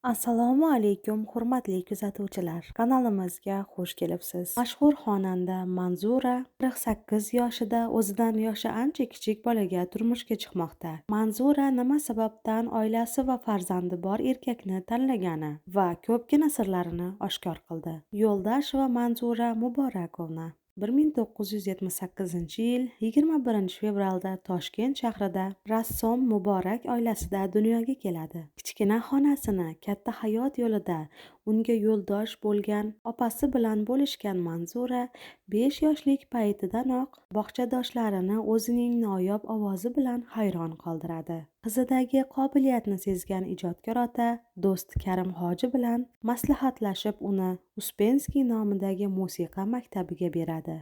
Assalomu alaykum, hurmatli kuzatuvchilar. Kanalimizga xush kelibsiz. Mashhur xonanda Manzura 48 yoshida o'zidan yoshi ancha kichik bolaga turmushga chiqmoqda. Manzura nima sababdan oilasi va farzandi bor erkakni tanlagani va ko'pgina sirlarini oshkor qildi. Yo'ldosheva Manzura Muborakovna 1978-yil 21-fevralda Toshkent shahrida rassom Muborak oilasida dunyoga keladi. Kichkina xonasini katta hayot yo'lida unga yo'ldosh bo'lgan opasi bilan bo'lishgan Manzura 5 yoshlik paytidanoq bog'chadoshlarini o'zining noyob ovozi bilan hayron qoldiradi. Qizidagi qobiliyatni sezgan ijodkor ota do'sti Karim Hoji bilan maslahatlashib uni Uspenskiy nomidagi musiqa maktabiga beradi.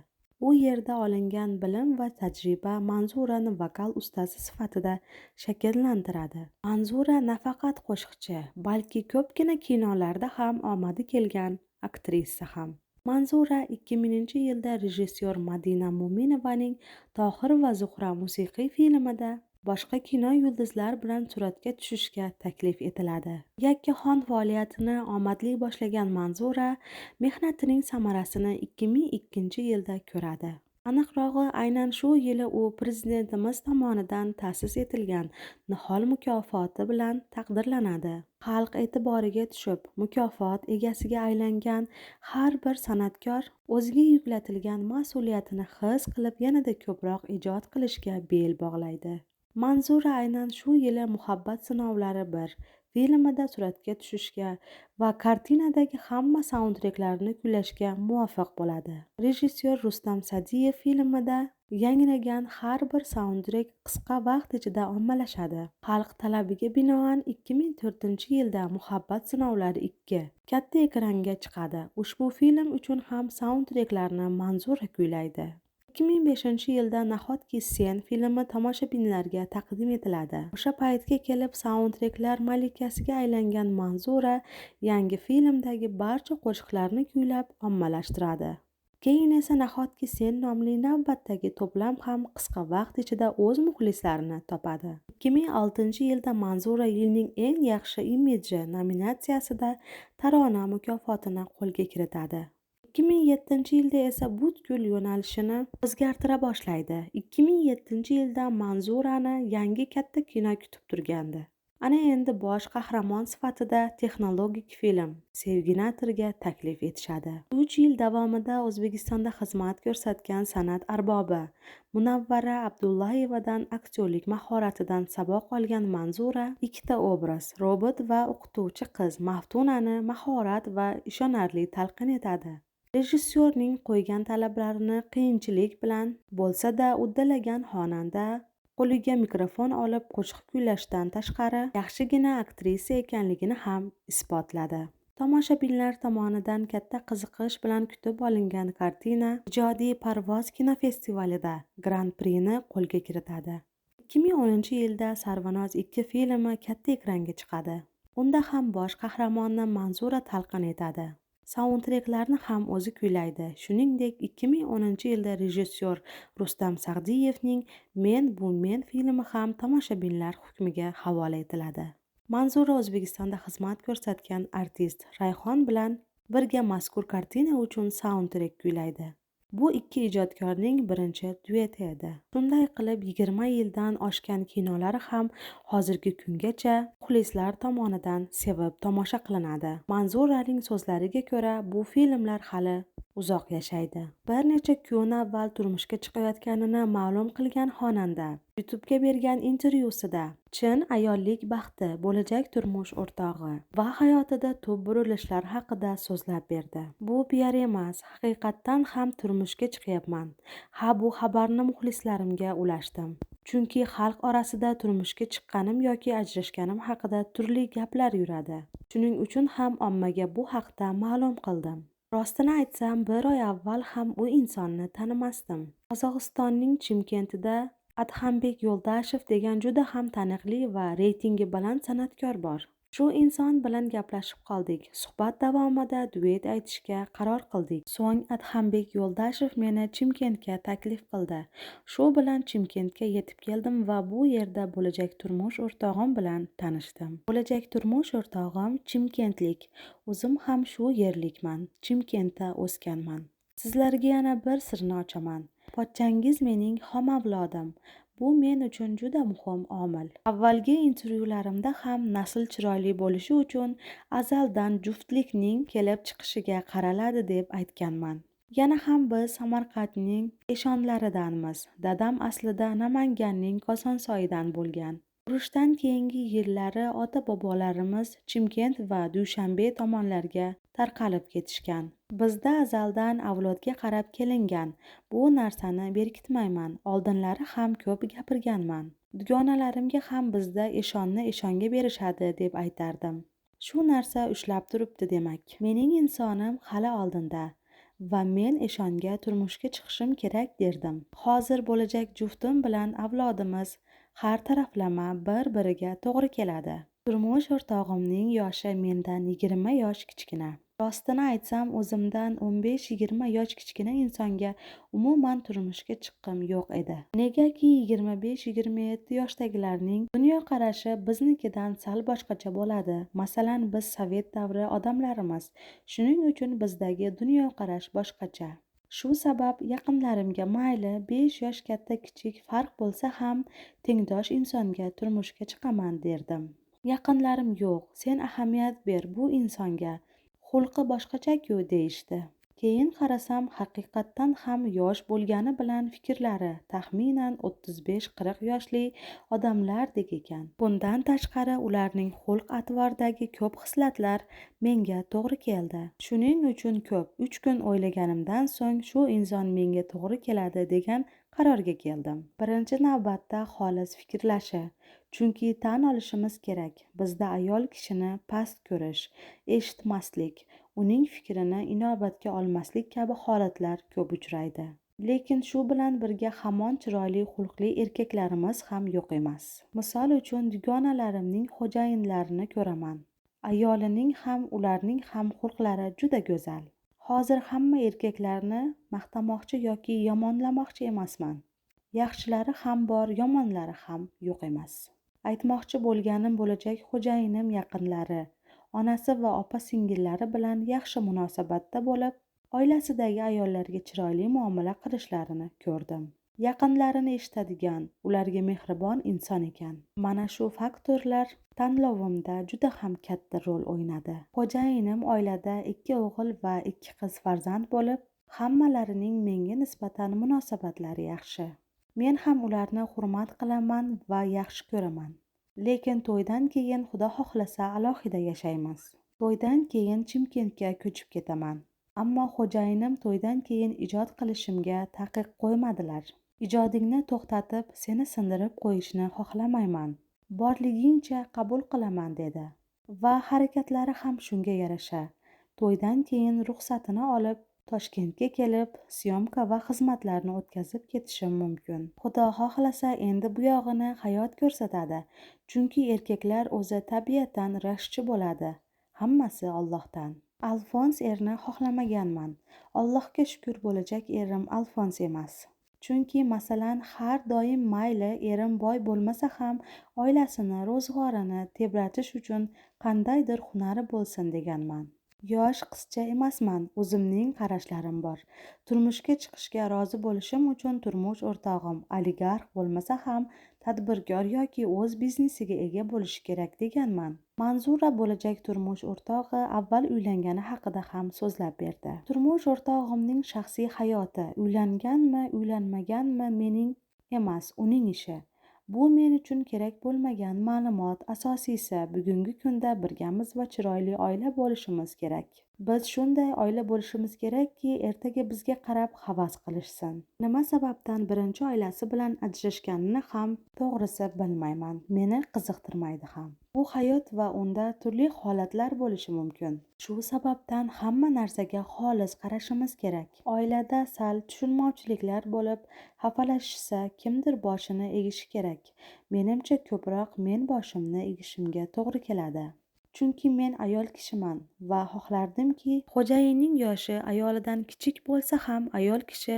U yerda olingan bilim va tajriba Manzurani vokal ustasi sifatida shakllantiradi. Manzura nafaqat qo'shiqchi, balki ko'pgina kinolarda ham omadi kelgan aktrisa ham. Manzura 2000-yilda rejissyor Madina Mo'minovaning Tohir va Zuhra musiqiy filmida boshqa kino yulduzlar bilan suratga tushishga taklif etiladi. Yakkaxon faoliyatini omadli boshlagan Manzura mehnatining samarasini 2002-yilda ko'radi. Aniqrog'i, aynan shu yili u prezidentimiz tomonidan ta'sis etilgan Nihol mukofoti bilan taqdirlanadi. Xalq e'tiboriga tushib, mukofot egasiga aylangan har bir san'atkor o'ziga yuklatilgan mas'uliyatini his qilib, yanada ko'proq ijod qilishga bel bog'laydi. Manzura aynan shu yili Muhabbat sinovlari 1 filmida suratga tushishga va kartinadagi hamma saundtreklarni kuylashga muvaffaq bo'ladi. Rejissyor Rustam Sa'diyev filmida yangragan har bir saundtrek qisqa vaqt ichida ommalashadi. Xalq talabiga binoan 2004-yilda Muhabbat sinovlari 2 katta ekranga chiqadi. Ushbu film uchun ham saundtreklarni Manzura kuylaydi. 2005-yilda Nahotki sen filmi tomoshabinlarga taqdim etiladi. O'sha paytga kelib saundtreklar malikasiga aylangan Manzura yangi filmdagi barcha qo'shiqlarni kuylab ommalashtiradi. Keyin esa Nahotki sen nomli navbatdagi to'plam ham qisqa vaqt ichida o'z muxlislarini topadi. 2006-yilda Manzura yilning eng yaxshi imidji nominatsiyasida Tarona mukofotini qo'lga kiritadi. 2007-yilda esa butkul yo'nalishini o'zgartira boshlaydi. 2007-yilda Manzurani yangi katta kino kutib turgandi. Ana endi bosh qahramon sifatida texnologik film Sevginatorga taklif etishadi. 3 yil davomida O'zbekistonda xizmat ko'rsatgan san'at arbobi Munavvara Abdullayevadan aktyorlik mahoratidan saboq olgan Manzura ikkita obraz, robot va o'qituvchi qiz Maftunani mahorat va ishonarli talqin etadi. Rejissyorning qo'ygan talablarini qiyinchilik bilan bo'lsa-da uddalagan xonanda qo'liga mikrofon olib qo'shiq kuylashdan tashqari yaxshigina aktrisa ekanligini ham isbotladi. Tomoshabinlar tomonidan katta qiziqish bilan kutib olingan kartina Ijodiy parvoz kinofestivalida Gran-prini qo'lga kiritadi. 2010-yilda Sarvinoz 2 filmi katta ekranga chiqadi. Unda ham bosh qahramonni Manzura talqin etadi. Saundtreklarni ham o'zi kuylaydi. Shuningdek, 2010-yilda rejissyor Rustam Sagdiyevning Men bu men filmi ham tomoshabinlar hukmiga havola etiladi. Manzura O'zbekistonda xizmat ko'rsatgan artist Rayhon bilan birga mazkur kartina uchun saundtrek kuylaydi. Bu ikki ijodkorning birinchi dueti edi. Shunday qilib, 20 yildan oshgan kinolari ham hozirgi kungacha muxlislar tomonidan sevib tomosha qilinadi. Manzuraning so'zlariga ko'ra, bu filmlar hali uzoq yashaydi. Bir necha kun avval turmushga chiqayotganini ma'lum qilgan xonanda YouTube'ga bergan intervyusida chin ayollik baxti, bo'lajak turmush o'rtog'i va hayotida tub burilishlar haqida so'zlab berdi. Bu PR emas, haqiqatdan ham turmushga chiqyapman. Ha, bu xabarni muxlislarimga ulashdim. Chunki xalq orasida turmushga chiqqanim yoki ajrashganim haqida turli gaplar yuradi. Shuning uchun ham ommaga bu haqda ma'lum qildim. Rostini aytsam, bir oy avval ham u insonni tanimasdim. Qozog'istonning Chimkentida Adhambek Yo'ldashev degan juda ham taniqli va reytingi baland san'atkor bor. Shu inson bilan gaplashib qoldik. Suhbat davomida duet aytishga qaror qildik. So'ng Adhambek Yo'ldashev meni Chimkentga taklif qildi. Shu bilan Chimkentga yetib keldim va bu yerda bo'lajak turmush o'rtog'im bilan tanishdim. Bo'lajak turmush o'rtog'im chimkentlik. O'zim ham shu yerlikman. Chimkentda o'sganman. Sizlarga yana bir sirni ochaman. Pochchangiz mening xom avlodim. Bu men uchun juda muhim omil. Avvalgi intervyularimda ham nasl chiroyli bo'lishi uchun azaldan juftlikning kelib chiqishiga qaraladi deb aytganman. Yana ham biz Samarqandning eshonlaridanmiz. Dadam aslida Namanganning Kosonsoyidan bo'lgan. Urushdan keyingi yillari ota-bobolarimiz Chimkent va Dushanbe tomonlarga tarqalib ketishgan. Bizda azaldan avlodga qarab kelingan. Bu narsani berkitmayman. Oldinlari ham ko'p gapirganman. Dugonalarimga ham bizda eshonni eshonga berishadi deb aytardim. Shu narsa ushlab turibdi demak. Mening insonim hali oldinda va men eshonga turmushga chiqishim kerak derdim. Hozir bo'lajak juftim bilan avlodimiz har taraflama bir-biriga to'g'ri keladi. Turmush o'rtog'imning yoshi mendan 20 yosh kichkina. Rostini aytsam, o'zimdan 15-20 yosh kichkina insonga umuman turmushga chiqqim yo'q edi. Negaki 25-27 yoshdagilarning dunyoqarashi biznikidan sal boshqacha bo'ladi. Masalan, biz sovet davri odamlarimiz. Shuning uchun bizdagi dunyoqarash boshqacha. Shu sabab yaqinlarimga mayli 5 yosh katta kichik farq bo'lsa ham tengdosh insonga turmushga chiqaman derdim. Yaqinlarim yo'q, sen ahamiyat ber bu insonga. Xulqi boshqacha-ku deyishdi. Keyin qarasam, haqiqatdan ham yosh bo'lgani bilan fikrlari taxminan 35-40 yoshli odamlardek ekan. Bundan tashqari ularning xulq-atvoridagi ko'p xislatlar menga to'g'ri keldi. Shuning uchun ko'p 3 kun o'ylaganimdan so'ng shu inson menga to'g'ri keladi degan qarorga keldim. Birinchi navbatda xolis fikrlashi. Chunki tan olishimiz kerak, bizda ayol kishini past ko'rish, eshitmaslik, uning fikrini inobatga olmaslik kabi holatlar ko'p uchraydi. Lekin shu bilan birga hamon chiroyli xulqli erkaklarimiz ham yo'q emas. Misol uchun dugonalarimning xo'jayinlarini ko'raman. Ayolining ham, ularning ham xulqlari juda go'zal. Hozir hamma erkaklarni maqtamoqchi yoki yomonlamoqchi emasman. Yaxshilari ham bor, yomonlari ham yo'q emas. Aytmoqchi bo'lganim, bo'lajak xo'jayinim yaqinlari, onasi va opa-singillari bilan yaxshi munosabatda bo'lib, oilasidagi ayollarga chiroyli muomala qilishlarini ko'rdim. Yaqinlarini eshitadigan, ularga mehribon inson ekan. Mana shu faktorlar tanlovimda juda ham katta rol o'ynadi. Xo'jayinim oilada 2 o'g'il va 2 qiz farzand bo'lib, hammalarining menga nisbatan munosabatlari yaxshi. Men ham ularni hurmat qilaman va yaxshi ko'raman. Lekin to'ydan keyin Xudo xohlasa alohida yashaymiz. To'ydan keyin Chimkentga ko'chib ketaman. Ammo xo'jayinim to'ydan keyin ijod qilishimga taqiq qo'ymadilar. Ijodingni to'xtatib, seni sindirib qo'yishni xohlamayman. Borligingcha qabul qilaman dedi. Va harakatlari ham shunga yarasha. To'ydan keyin ruxsatini olib, Toshkentga kelib, syomka va xizmatlarni o'tkazib ketishim mumkin. Xudo xohlasa, endi bu yog'ini hayot ko'rsatadi. Chunki erkaklar o'zi tabiatan rashkchi bo'ladi. Hammasi Allohdan. Alfons erni xohlamaganman. Allohga shukr, bo'lajak erim Alfons emas. Chunki masalan, har doim mayli erim boy bo'lmasa ham oilasini, ro'zg'orini tebratish uchun qandaydir hunari bo'lsin deganman. Yosh qizcha emasman, o'zimning qarashlarim bor. Turmushga chiqishga rozi bo'lishim uchun turmush o'rtog'im oligarx bo'lmasa ham tadbirkor yoki o'z biznesiga ega bo'lishi kerak deganman. Manzura bo'lajak turmush o'rtog'i avval uylangani haqida ham so'zlab berdi. Turmush o'rtog'imning shaxsiy hayoti, uylanganmi, uylanmaganmi mening emas, uning ishi. Bu men uchun kerak bo'lmagan ma'lumot. Asosiysi, bugungi kunda birgamiz va chiroyli oila bo'lishimiz kerak. Biz shunday oila bo'lishimiz kerakki, ertaga bizga qarab havas qilishsin. Nima sababdan birinchi oilasi bilan ajrashganini ham to'g'risi bilmayman. Meni qiziqtirmaydi ham. Bu hayot va unda turli holatlar bo'lishi mumkin. Shu sababdan hamma narsaga xolis qarashimiz kerak. Oilada sal tushunmovchiliklar bo'lib, xafalashishsa, kimdir boshini egishi kerak. Menimcha, ko'proq men boshimni egishimga to'g'ri keladi. Chunki men ayol kishiman va xohlardimki, xo'jayinning yoshi ayolidan kichik bo'lsa ham ayol kishi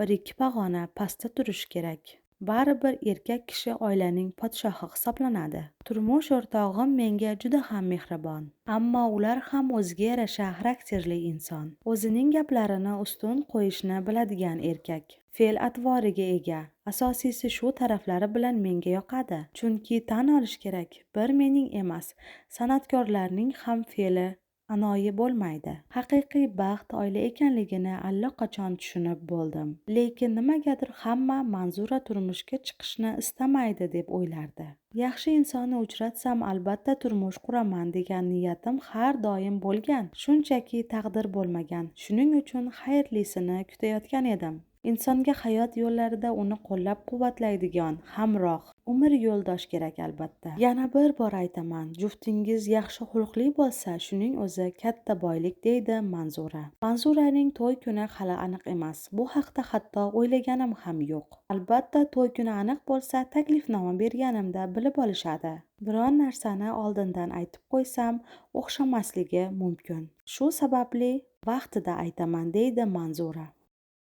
1-2 pog'ona pastda turishi kerak. Baribir erkak kishi oilaning podshohi hisoblanadi. Turmush o'rtog'im menga juda ham mehribon. Ammo ular ham o'ziga yarasha xarakterli inson. O'zining gaplarini ustun qo'yishni biladigan erkak. Fe'l-atvoriga ega. Asosiysi shu taraflari bilan menga yoqadi. Chunki tan olish kerak, bir mening emas, san'atkorlarning ham fe'li anoyi bo'lmaydi. Haqiqiy baxt oila ekanligini allaqachon tushunib bo'ldim. Lekin nimagadir hamma Manzura turmushga chiqishni istamaydi deb o'ylardi. Yaxshi insonni uchratsam albatta turmush quraman degan niyatim har doim bo'lgan. Shunchaki taqdir bo'lmagan. Shuning uchun xayrlisini kutayotgan edim. Insonga hayot yo'llarida uni qo'llab-quvvatlaydigan hamroh, umr yo'ldosh kerak albatta. Yana bir bor aytaman, juftingiz yaxshi xulqli bo'lsa, shuning o'zi katta boylik, deydi Manzura. Manzuraning to'y kuni hali aniq emas. Bu haqda hatto o'ylaganim ham yo'q. Albatta to'y kuni aniq bo'lsa, taklifnoma berganimda bilib olishadi. Biron narsani oldindan aytib qo'ysam, o'xshamasligi mumkin. Shu sababli vaqtida aytaman, deydi Manzura.